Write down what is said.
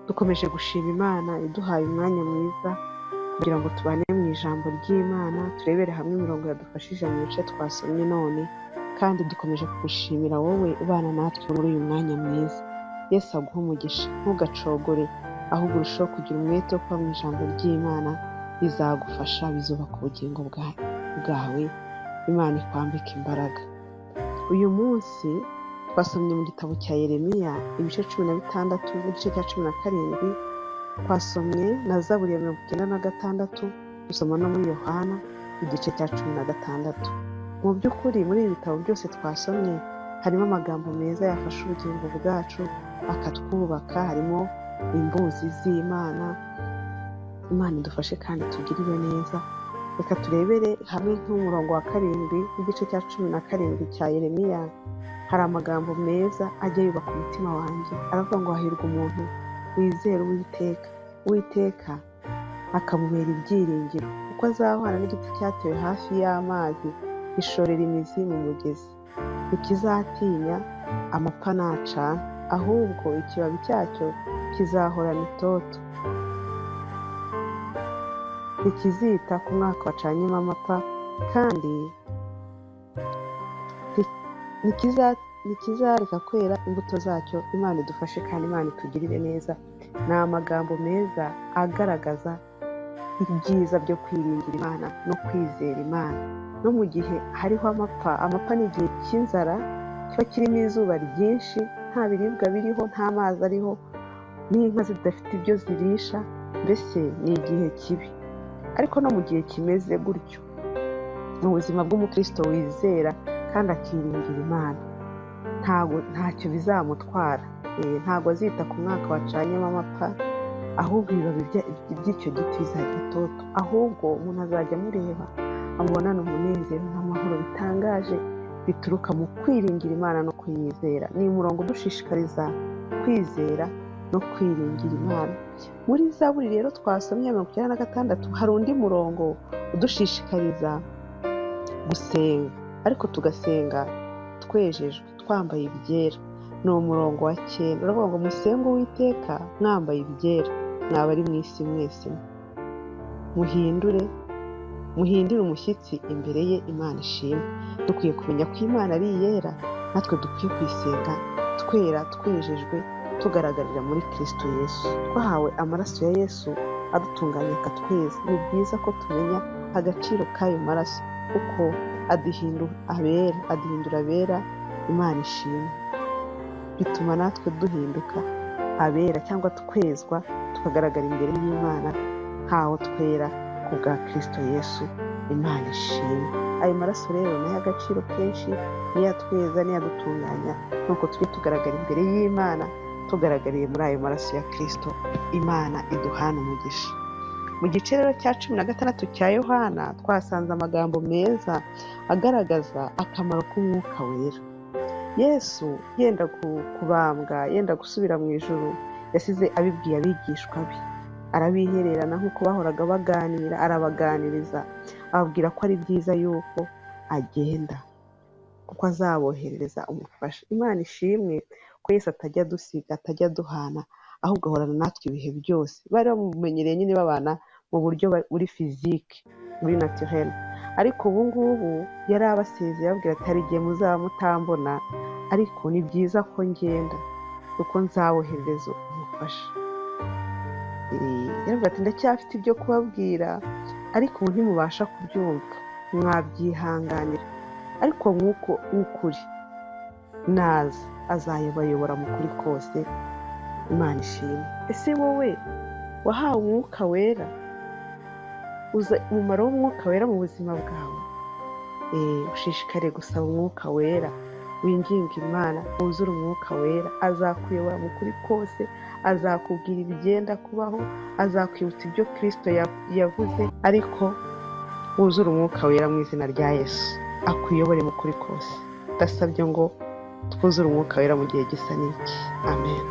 Dukomeje gushima Imana iduhaye umwanya mwiza kugira ngo tubane mu ijambo ry'Imana, turebere hamwe imirongo yadufashije mu bice twasomye none, kandi dukomeje kugushimira wowe ubana natwe muri uyu mwanya mwiza. Yesu aguhe umugisha, ntugacogore, ahubwo urusheho kugira umwete wo kuba mu ijambo ry'Imana, bizagufasha, bizubaka ubugingo bwawe, Imana ikwambike imbaraga. Uyu munsi twasomye mu gitabo cya Yeremiya ibice 16 n'igice cya 17, twasomye na Zaburi ya 96, dusoma no muri Yohana igice cya 16. Mu by'ukuri muri ibi bitabo byose twasomye harimo amagambo meza yafasha ubugingo bwacu akatwubaka, harimo imbuzi z'Imana. Imana idufashe kandi tugirire neza. Reka turebere hamwe nk'umurongo wa 7 w'igice cya 17 cya Yeremiya. Hari amagambo meza ajya yubaka umutima wanjye, aravuga ngo hahirwa umuntu wizera Uwiteka, Uwiteka akamubera ibyiringiro, kuko azahwana n'igiti cyatewe hafi y'amazi, gishorera imizi mu mugezi, ntikizatinya amapfa nacana, ahubwo ikibabi cyacyo kizahorana itoto, ntikizita ku mwaka wacanyemo amapfa, kandi ntikizareka kwera imbuto zacyo. Imana idufashe kandi Imana itugirire neza. Ni amagambo meza agaragaza ibyiza byo kwiringira Imana no kwizera Imana. No mu gihe hariho amapfa, amapfa ni igihe cy'inzara kiba kirimo izuba ryinshi, nta biribwa biriho, nta mazi ariho, n'inka zidafite ibyo zirisha, mbese ni igihe kibi. Ariko no mu gihe kimeze gutyo, mu buzima bw'umukristo wizera kandi akiringira Imana, ntacyo bizamutwara. Ntabwo azita ku mwaka wacanyemo amapfa, ahubwo ibibabi by'icyo giti bizajya itoto, ahubwo umuntu azajya amureba amubonane umunezero n'amahoro bitangaje bituruka mu kwiringira Imana no kuyizera. Ni umurongo udushishikariza kwizera no kwiringira Imana. Muri Zaburi rero twasomye 96 hari undi murongo udushishikariza gusenga, ariko tugasenga twejejwe, twambaye ibyera. Ni umurongo wa 9, uravuga ngo musenge Uwiteka mwambaye ibyera, mwaba ari mu isi mwese, muhindure umushyitsi imbere ye. Imana ishimwe. Dukwiye kumenya ko Imana ari iyera, natwe dukwiye kuyisenga twera, twejejwe, tugaragarira muri Kristo Yesu. Twahawe amaraso ya Yesu adutunganya akatweza. Ni byiza ko tumenya agaciro k'ayo maraso, kuko aduhindura abera, aduhindura abera. Imana ishimwe. Bituma natwe duhinduka abera cyangwa twezwa, tukagaragara imbere y'Imana nkaho twera ku bwa Kristo Yesu. Imana ishimwe. Ayo maraso rero nayo agaciro kenshi, niyo atweza, niyo adutunganya, nuko tujye tugaragara imbere y'Imana tugaragariye muri ayo maraso ya Kristo. Imana iduhana umugisha. Mu gice rero cya 16 cya Yohana twasanze amagambo meza agaragaza akamaro k'umwuka wera. Yesu yenda kubambwa, yenda gusubira mu ijuru, yasize abibwiye abigishwa be, arabihererana nk'uko bahoraga baganira, arabaganiriza, ababwira ko ari byiza yuko agenda, kuko azaboherereza umufasha. Imana ishimwe ko Yesu atajya adusiga, atajya aduhana, ahubwo ahorana natwe ibihe byose. Bari bamumenyereye nyine babana mu buryo buri fizike, muri naturel, ariko ubu ngubu yari abasezeye, ababwira ati hari igihe muzaba mutambona, ariko ni byiza ko ngenda kuko nzaboherereza umufasha. Yaravuga ati ndacyafite ibyo kubabwira, ariko ubu ntimubasha kubyumva, mwabyihanganira, ariko nk'uko ukuri naza azabayobora mu kuri kose. Imana ishimwe. Ese wowe wahawe umwuka wera? Uza umumaro w'umwuka wera mu buzima bwawe? Ushishikare gusaba umwuka wera, winginga Imana wuzure umwuka wera, azakuyobora mu kuri kose, azakubwira ibigenda kubaho, azakwibutsa ibyo Kristo yavuze, ariko wuzure umwuka wera mu izina rya Yesu, akuyobore mu kuri kose. Ndasabye ngo twuzure umwuka wera mu gihe gisa n'iki. Amen.